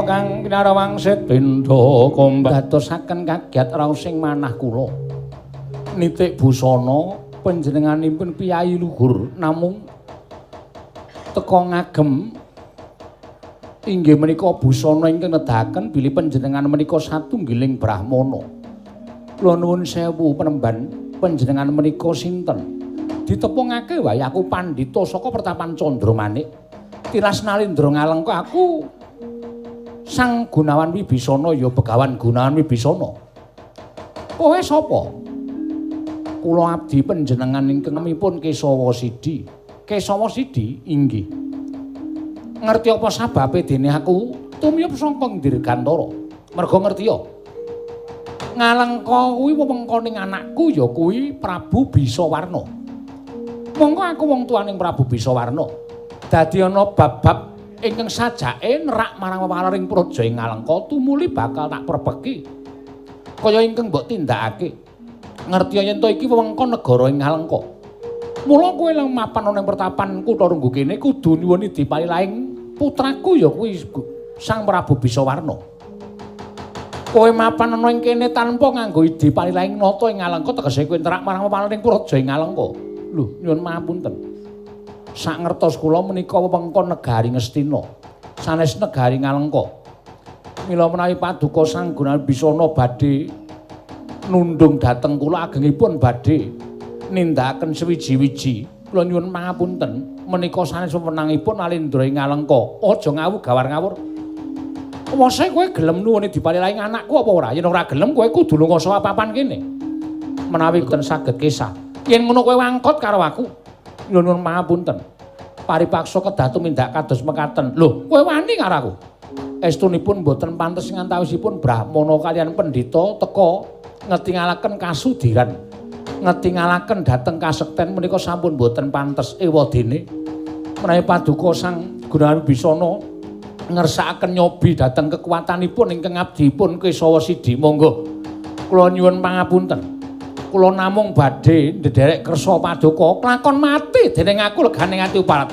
S1: Kang kinarawangsit bendha kombatosaken kagiat raosing manah kula. Nitik busana panjenenganipun piyayi luhur namung teka ngagem inggih menika busana ingkang nedahaken bilih panjenengan menika satunggiling brahmana. Kula nuwun sewu penemban panjenengan menika sinten? Ditepungake wae aku pandhita saka pertapan Candramanik. Tilas Nalindra Ngalengka aku Sang Gunawan Wibisana ya Begawan Gunawan Wibisana. Kowe sapa? Kula abdi panjenengan ingkang nemipun Kesawa Sidi. Kesawa Sidi inggih. Ngerti apa sababe dene aku tumiyup saka Dirgantara? Merga ngerti ya. Ngalengka kuwi wewengkoning anakku ya kuwi Prabu Bisawarna. Monggo aku wong tuaning Prabu Bisawarna. Dadi ana bab-bab ingkang sajake nerak marang wewalering praja ing Ngalengka tumuli bakal tak prepeki kaya ingkang mbok tindakake. Ngerti yen to iki wewengkon negara ing Ngalengka. Mula kowe lang mapan ana ing pertapan kutha Runggu kene kudu nyuwuni dipalilaing putraku ya kuwi Sang Prabu Bisawarna. Kowe mapan ana ing kene tanpa nganggo idi palilaing nata ing Ngalengka tegese kowe nerak marang wewalering praja ing Ngalengka. Lho, nyuwun mapunten. Sak ngertos kula menika wewengkon negari Ngastina, sanes negari Ngalengka. Mila menawi paduka Sang Gunawan Wibisana badhe nundung dhateng kula agengipun badhe nindakaken sewiji-wiji. Kula nyuwun pangapunten, menika sanes wewenangipun Nalindra ing Ngalengka. Aja ngawur gawar ngawur. Mosok kowe gelem nuwuni dipalilaing anakku apa ora? Yen ora gelem kowe kudu lunga saka papan kene. Menawi boten saged kesah. Yen ngono kowe wangkot karo aku. Nyuwun pangapunten. Paripaksa kedah tumindak kados mekaten. Lho, kowe wani karo aku? Estunipun mboten pantes ngantawisipun brahmana kaliyan pendhita teka ngetingalaken kasudiran. Ngetingalaken dhateng kasekten menika sampun mboten pantes ewadene. Menawi paduka Sang Gunawan Wibisana ngersakaken nyobi dhateng kekuatanipun ingkang abdipun Kesawa Sidi, monggo. Kula nyuwun pangapunten. Kula namung badhe ndherek kersa paduka klakon mati dening aku legane ati uparat.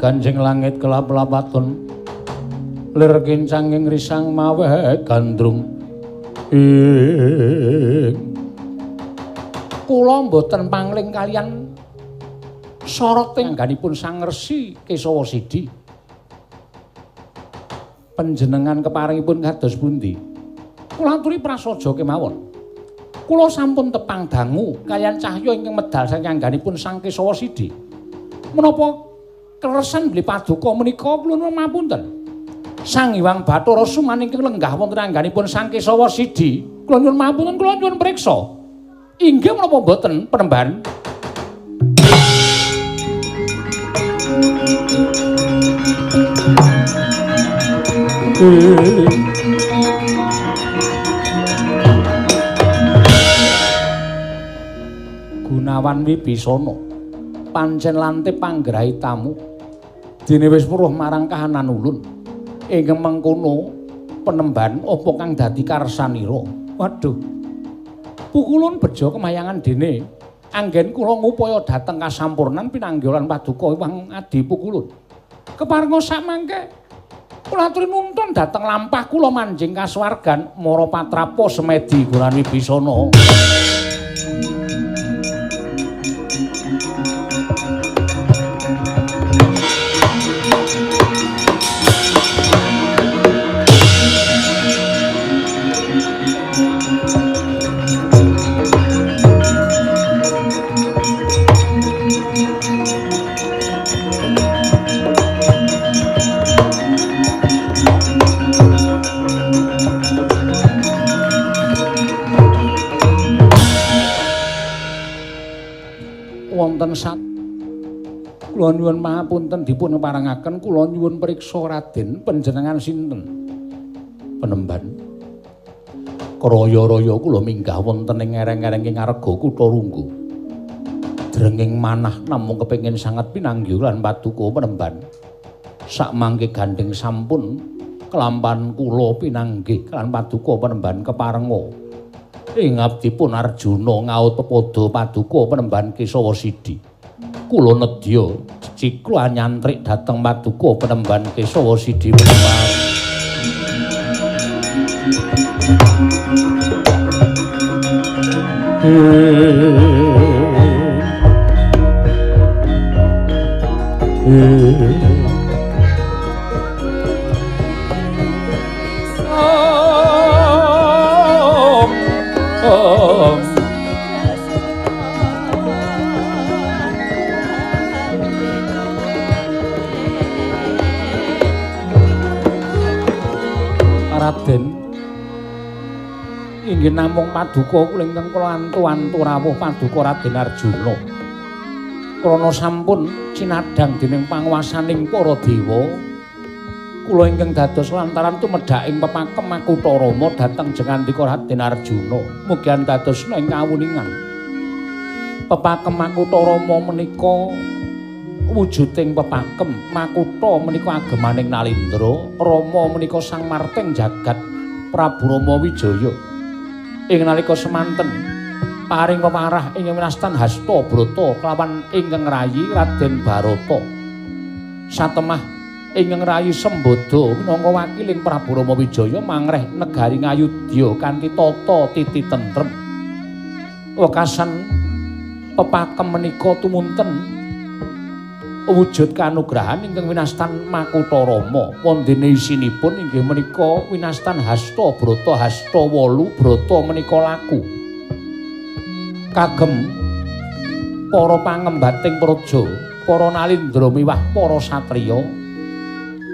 S1: Ganjing langit kelap-lapaton lir kincanging risang maweh gandrung. Ing kula mboten pangling kalian soroting angganipun Sang Resi Kesawa Sidi. Panjenengan keparingipun kados pundi? Kula aturi prasaja kemawon. Kula sampun tepang dangu kalian cahya ingkang medal saking angganipun Sang Kesawa Sidi. Menapa kleresan beli paduka menika kula nuwun mapunten. Sang Hyang Bathara Suman ingkang lenggah wonten angganipun Sang Kesawa Sidi, kula nyuwun mapunten, kula nyuwun priksa. Inggih menapa mboten Penemban? Gunawan Wibisana pancen lantip panggrahi tamu dene wis weruh marang kahanan ulun. Ingkang mengkono Penemban apa kang dadi karsanira? Waduh, pukulun bejo kemayangan dene anggen kula ngupaya dhateng kasampurnan pinanggih lan paduka Hyang Adi Pukulun. Keparenga sak mangke kula aturi nuntun dhateng lampah kula manjing kasuwargan mara patrapa semedi Gunawan Wibisana. Wonten sat kula nyuwun mahapunten dipun parengaken kula nyuwun priksa Raden panjenengan sinten? Penemban. Kraya-raya kula minggah wonten ing ereng-ereng ing ngarga kutha Runggu. Drenging manah namung kepengin sanget pinanggih lan paduka Penemban. Sakmangke gandheng sampun kelampan kula pinanggih lan paduka Penemban keparenga. Ing abdipun Arjuna ngaut pepadha paduka Penemban Kesawa Sidi. Kula nedya cecikla nyantrik dhateng paduka Penemban Kesawa Sidi Penemban. Raden, inggih namung paduka kula ingkang kula antu-antu rawuh paduka Raden Arjuna. Krana sampun cinadhang dening panguwasaning para dewa, kula ingkang dados lantaran tumedhaking pepakem Makutha Rama dhateng jengandika Raden Arjuna. Mugi andadosna ing kawuningan. Pepakem Makutha Rama menika wujuding pepakem makutha menika agemaning Nalindra, Rama menika sang marting jagat Prabu Rama Wijaya. Ing nalika semanten paring peparah ing winastan Hasta Brata kelawan ingkang rayi Raden Barata. Satemah ingkang rayi Sembada minangka wakiling Prabu Rama Wijaya mangreh negari Ngayudya kanthi tata titi tentrem. Wekasan pepakem menika tumunten wujud kanugrahan ingkang winastan Makutha Rama. Wondene isinipun inggih menika winastan Hasta Brata Hasta 8 Brata menika laku kagem para pangembating praja, para nalindra miwah para satriya.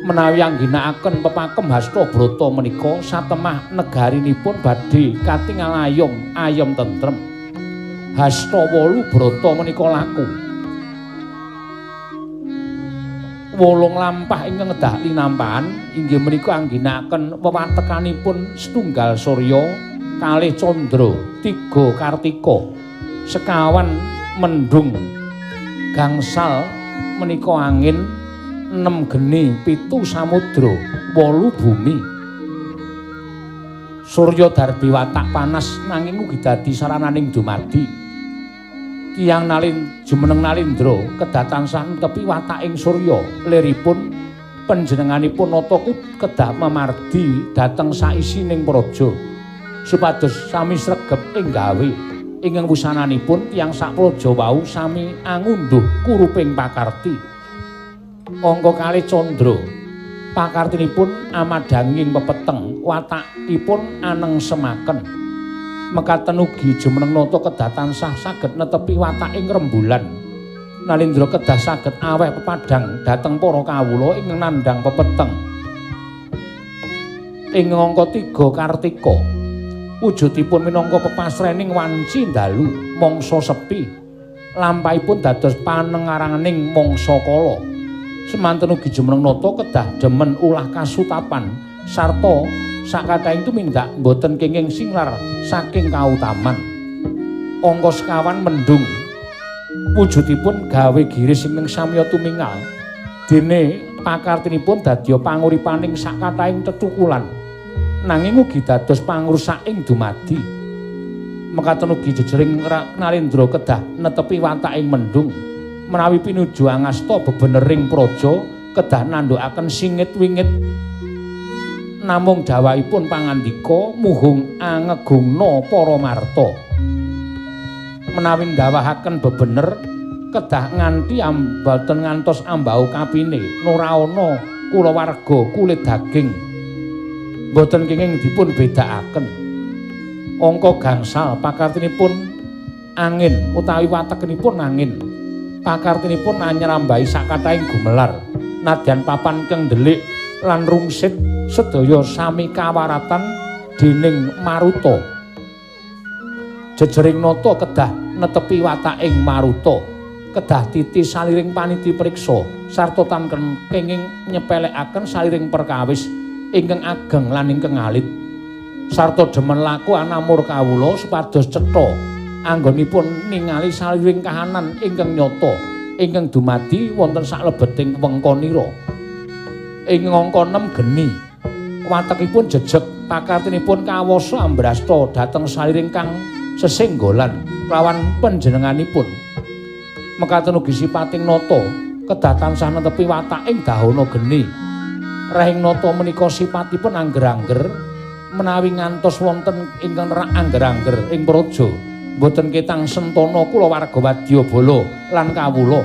S1: Menawi angginakaken pepakem Hasta Brata menika satemah negarinipun badhe katingal ayom ayem tentrem. Hasta 8 Brata menika laku wolung lampah ingkang ngedah linampahan inggih menika angginakaken wewatekanipun setunggal surya, kalih candra, tiga kartika, sekawan mendung, gangsal menika angin, 6 geni, 7 samudra, 8 bumi. Surya darbi watak panas nanging ugi dadi sarananing dumadi. Tiyang nalin jumeneng Nalindra kedah tansah netepi wataking surya liripun panjenenganipun nata kedah memardi dhateng saisining praja supados sami sregep ing gawe. Ingkang wusananipun tiyang sak praja wau sami angundhuh kuruping pakarti. Angka kalih candra pakartinipun amadhanging pepeteng, watakipun aneng semaken. Mekaten ugi jumeneng nata kedah tansah saged netepi wataking rembulan. Nalindra kedah saged aweh pepadhang dhateng para kawula ingkang nandhang pepeteng. Ing angka 3 Kartika wujudipun minangka pepasrening wanci dalu mangsa sepi. Lampahipun dados panengaraning mangsa kala. Semanten ugi jumeneng nata kedah demen ulah kasutapan sarta sakathahing tumindak boten kenging singlar saking kautaman. Angka sekawan mendung wujudipun gawe giris ingkang samya tumingal. Dene pakartinipun dadya panguripaning sakathahing tetukulan, nanging ugi dados pangrusaking dumadi. Mekaten ugi jejering Nalindra kedah netepi wataking mendung. Menawi pinuju angasta bebenering praja kedah nandhukaken singit wingit. Namung dawahipun pangandika muhung angegungna para marta. Menawi ndawahaken bebener kedah nganti amboten ngantos ambau kapine ora ana kulawarga kulit daging. Mboten kenging dipun bedakaken. Angka gangsal pakartinipun angin utawi watekenipun angin. Pakartinipun anyrambahi sakathahing gumelar. Nadyan papan keng ndelik lan rungsit sedaya sami kawaratan dening maruta. Jejering nata kedah netepi wataking maruta, kedah titi saliring paniti priksa sarta tan kenging nyepelekaken saliring perkawis ingkang ageng lan ingkang alit. Sarta demen laku anamur kawula supados cetha anggonipun ningali saliring kahanan ingkang nyata ingkang dumadi wonten saklebeting wengkonira. Ing angka 6 geni watekipun jejeg, pakartinipun kawasa ambrasta dhateng saliring kang sesenggolan kelawan panjenenganipun. Mekaten ugi sipating nata kedah tansah netepi wataking dahana geni. Rehing nata menika sipatipun angger-angger menawi ngantos wonten ingkang nerak angger-angger ing praja mboten ketang sentana kulawarga wadyabala lan kawula.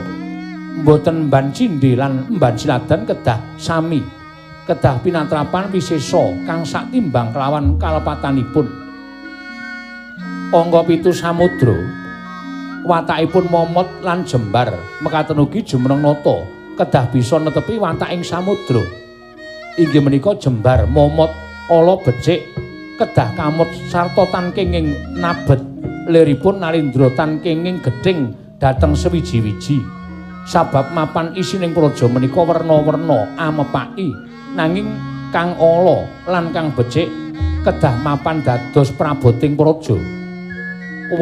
S1: Mboten mban cindhe lan mban siladan kedah sami, kedah pinatrapan wisesa kang satimbang kelawan kalepatanipun. Angka 7 samudra watakipun momot lan jembar. Mekaten ugi jumeneng nata kedah bisa netepi wataking samudra. Inggih menika jembar, momot, ala becik, kedah kamut sarta tan kenging nabet liripun Nalindra tan kenging gething dhateng sewiji-wiji. Sabab mapan isining praja menika werna-werna amepaki, nanging kang ala lan kang becik kedah mapan dados praboting praja. 8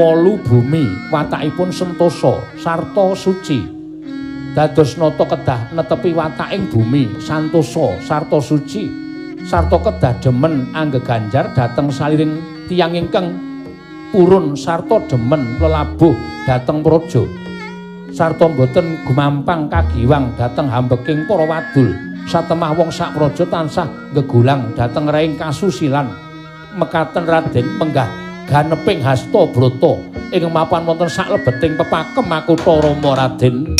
S1: bumi watakipun sentosa sarta suci. Dados nata kedah netepi wataking bumi santosa sarta suci sarta kedah demen anggeganjar dhateng saliring tiyang ingkang purun sarta demen lelabuh dhateng praja. Sarta mboten gumampang kagiwang dhateng hambeking para wadul. Satemah wong sak praja tansah gegulang dhateng reing kasusilan. Mekaten Raden menggah ganeping hasta brata ing mapan wonten saklebeting pepakem makutha Rama Raden.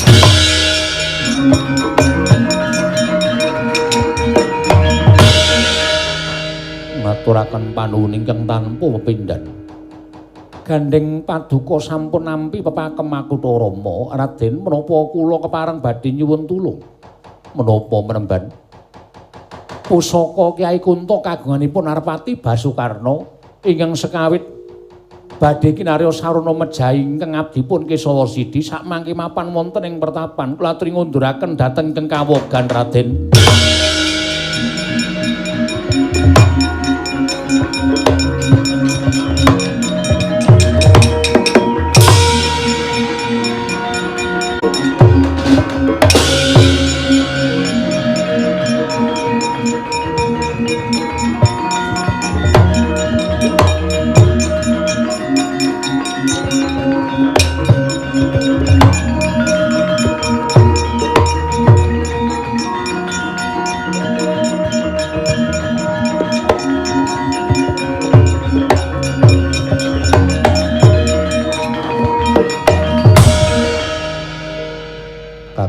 S1: Ngaturaken panuwun ingkang tanpa pepindhan. Gandeng paduka sampun nampi pepakem makutha Rama, Raden menapa kula kepareng badhe nyuwun tulung? Menapa menemban? Pusaka Kyai Kunta kagunganipun Arpati Basukarna ingkang sekawit badhe kinarya sarana mejahi ingkang abdipun Kesawa Sidi sakmangke mapan wonten ing pertapan kula aturi ngunduraken dhateng ingkang kawogan Raden.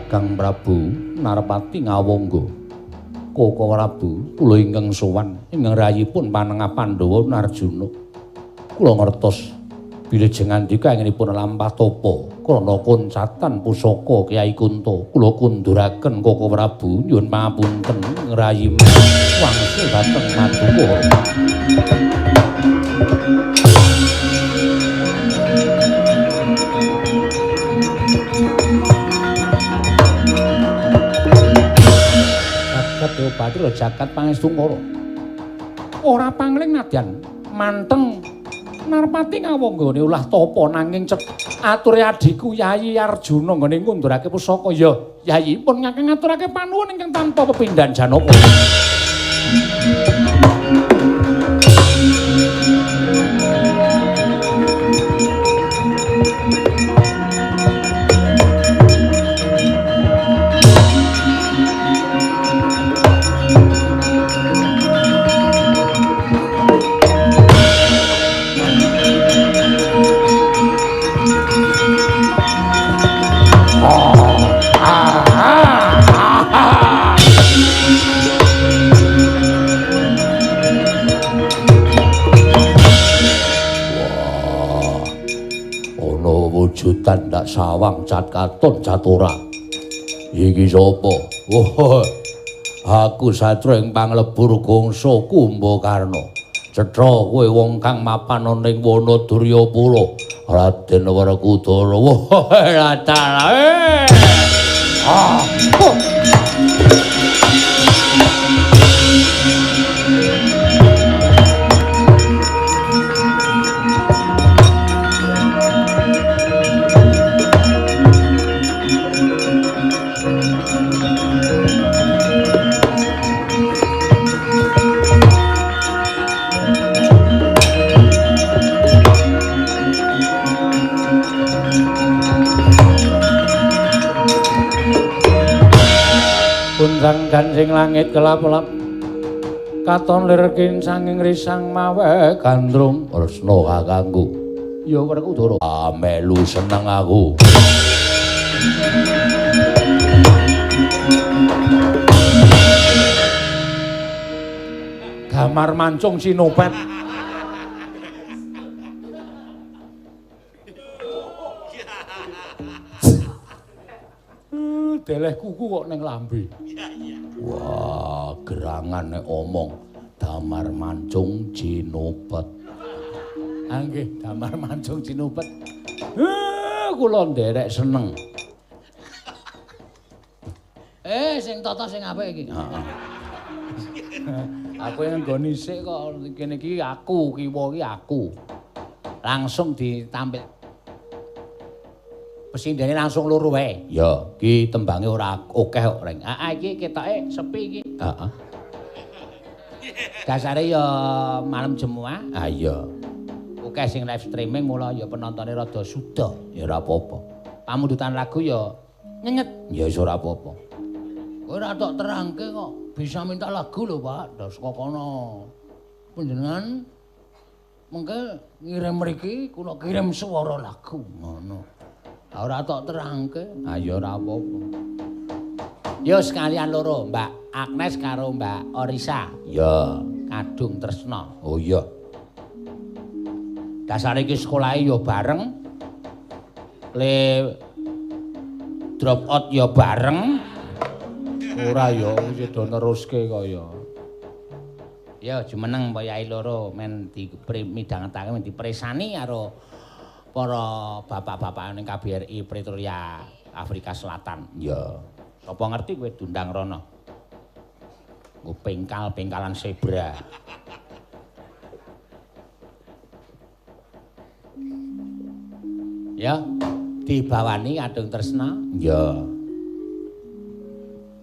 S1: Kakang Prabu Narpati Ngawangga. Koko Prabu, kula ingkang sowan ingkang rayipun panengah Pandhawa Narjuna. Kula ngertos bilih jengandika anginipun lampah tapa krana koncatan pusaka Kyai Kunta. Kula kunduraken Koko Prabu nyuwun pangapunten ngrayi wangsul dhateng Maduka. Jagat Bathara jagat pangestungkara. Ora pangling nadyan manteng Narpati Ngawangga ulah tapa nanging ature adhiku Yayi Arjuna nggone ngundurake pusaka. Ya Yayi pun ngakeng ngaturake panuwun ingkang tanpa pepindhan janaka.
S2: Wujudan ndak sawang cat katon cat ora. Iki sapa? Oh, aku satria ing panglebur gongso Kumbakarna. Cetha kowe wong kang mapan ana ing wana Duryapura. Raden Werkudara. Wah, latala. Ah.
S1: Undang gansing langit kelap-kelap katon lir kincanging risang mawe
S2: gandrung Kresna kakangku.
S1: Ya Werkudara.
S2: Ah, melu seneng aku.
S1: Damar mancung sinopet. Deleh kuku kok ning lambe.
S2: Wah, gerangan nek omong damar mancung jinopet.
S1: Ah nggih, damar mancung jinopet. Kula nderek seneng. Sing tata sing apik iki.
S2: Heeh.
S1: Aku yang nggoni sik kok kene iki aku, kiwa iki aku. Langsung ditampil. Pesindene langsung loro wae.
S2: Ya, iki tembange ora akeh kok, Reng.
S1: Heeh, iki ketoke sepi iki.
S2: Heeh.
S1: Dasare ya malam Jemuah.
S2: Ah iya.
S1: Akeh sing live streaming mula ya penontone rada suda.
S2: Ya ora apa-apa.
S1: Pamundutan lagu ya nyenyet.
S2: Ya wis ora apa-apa.
S1: Kowe ora tok terangke kok bisa minta lagu lho, Pak. Ndas kok kono. Panjenengan mengke ngirim mriki kula kirim swara lagu ngono. Ora tok terangke.
S2: Ah ya ora apa-apa.
S1: Ya sekalian loro, Mbak Agnes karo Mbak Orisa.
S2: Ya,
S1: Kadung Tresna.
S2: Oh iya.
S1: Dasare iki sekolahe ya bareng. Le drop out ya bareng. Ora ya wis do neruske kaya. Ya jumeneng wayahe loro men dimidhangetake men dipresani karo para bapak-bapak ning KBRI Pretoria, Afrika Selatan.
S2: Ya.
S1: Sapa ngerti kowe diundang rono? Nggo pengkal-pengkalan zebra. Ya, dibawani Kadung Tresna.
S2: Ya.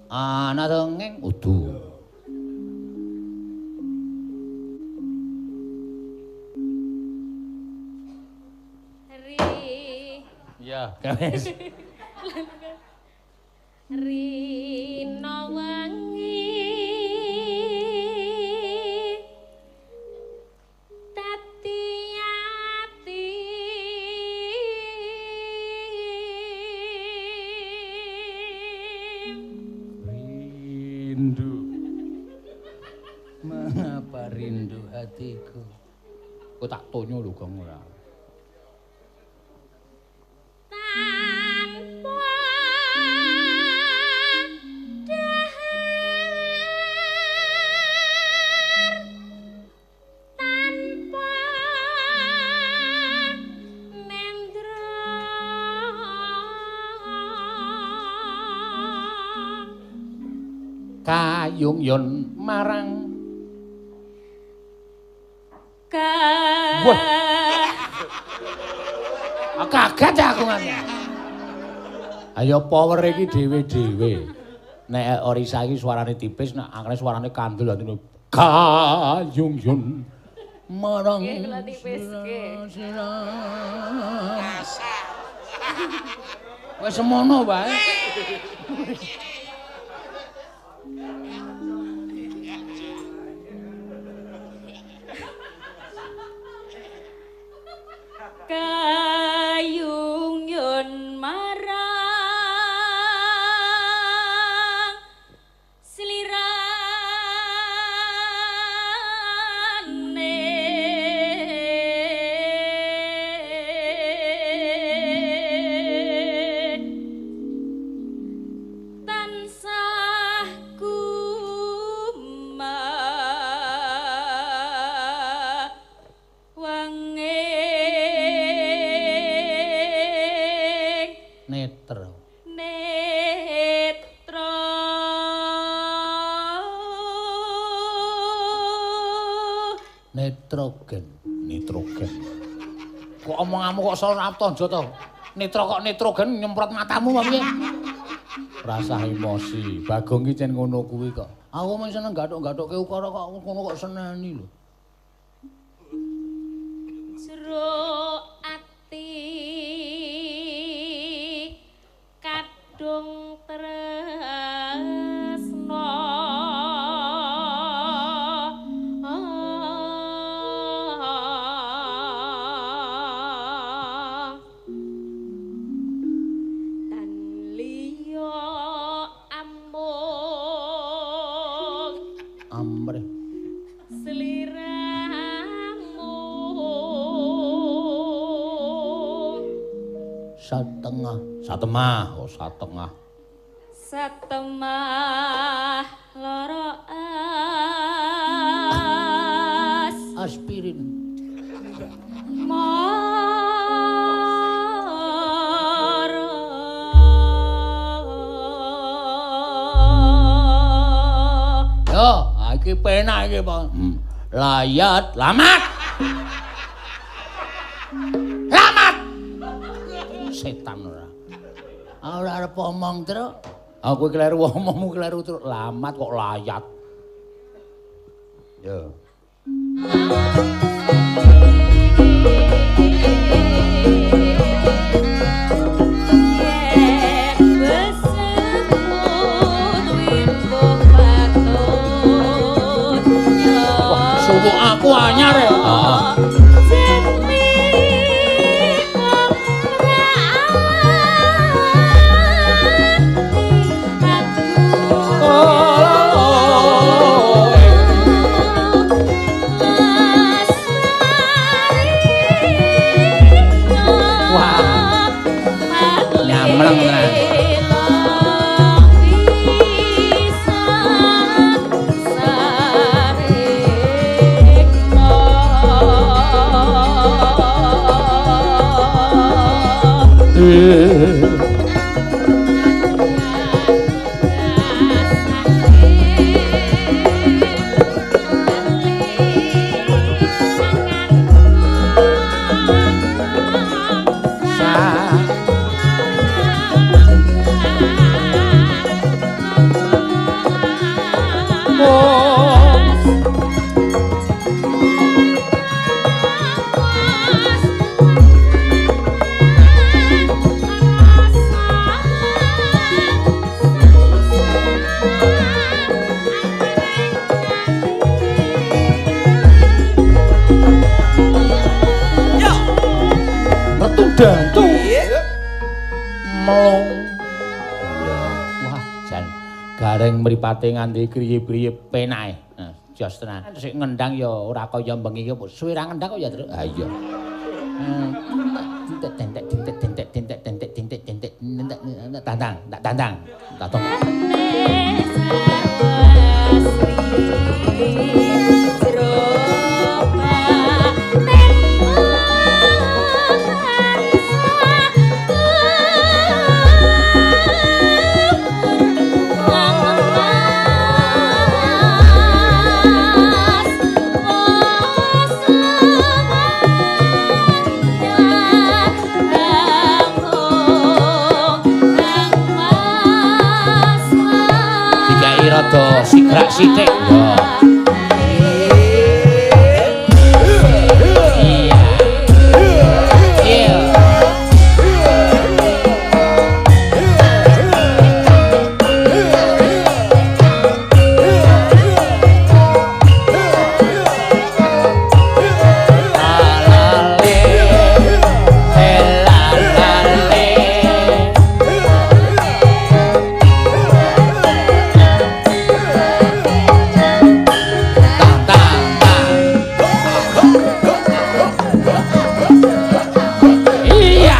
S1: Ana dongeng
S2: udu.
S1: Ya, wis.
S4: Rina wangi dadi ati
S3: rindu? Mengapa rindu hatiku?
S1: Kok tak tonyo lho Gong ora.
S4: Tanpa dahar, tanpa nendra,
S1: Kayung yon marang
S4: ka
S1: Wah. Ah, kaget aku ngene. Ayo power iki dhewe-dhewe. Nek Orisa iki suarane tipis, nek angkane suarane kandel atine kayung yon marang
S4: Nggih, kula tipiske.
S1: Wis semono wae.
S4: Kayung yun marang slirane tansah kumawanging
S1: Netra.
S4: netra.
S1: Nitrogen, nitrogen. Kok omonganmu kok ora tonjo to? Nitra kok nitrogen nyemprot matamu apa piye? Rasah emosi. Bagong ki cen ngono kuwi kok. Aku men seneng gathuk-gathukke ukara kok ngono kok seneni lho.
S4: Jero ati kadung tresna, tan liya amung
S1: Amrih
S4: sliramu.
S1: Satengah, satemah, oh satengah.
S4: Satemah loro as
S1: Aspirin.
S4: mara.
S1: Yo, iki penak iki, Pak. Layat, lamat. Lamat. Setan ora. Ora arep omong, Truk. Aku kleru omongmu kleru, Truk. Lamat kok layat. Yo.
S4: Yen besemut wimbuh patut
S1: Wah, suwuk aku anyar ya. Heeh. Wah. Nyamleng tenan. Retu dantu. Melung. Iya. Wah, jan Gareng mripate nganti kriye-priye penae. Nah, jos tenan. Sik ngendang ya ora kaya bengi iki. Suwe ra ngendang kok ya, Truk. Ha iya. Tentek tentek tentek tentek tentek tentek tentek tentek tentek tandang, tak tandang. Tatong. Rada sigrak sithik ya. Iya.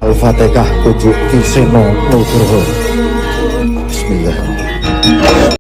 S5: Al-Fatihah Pujuk Ki Seno Nugroho. Bismillahirrahmanirrahim.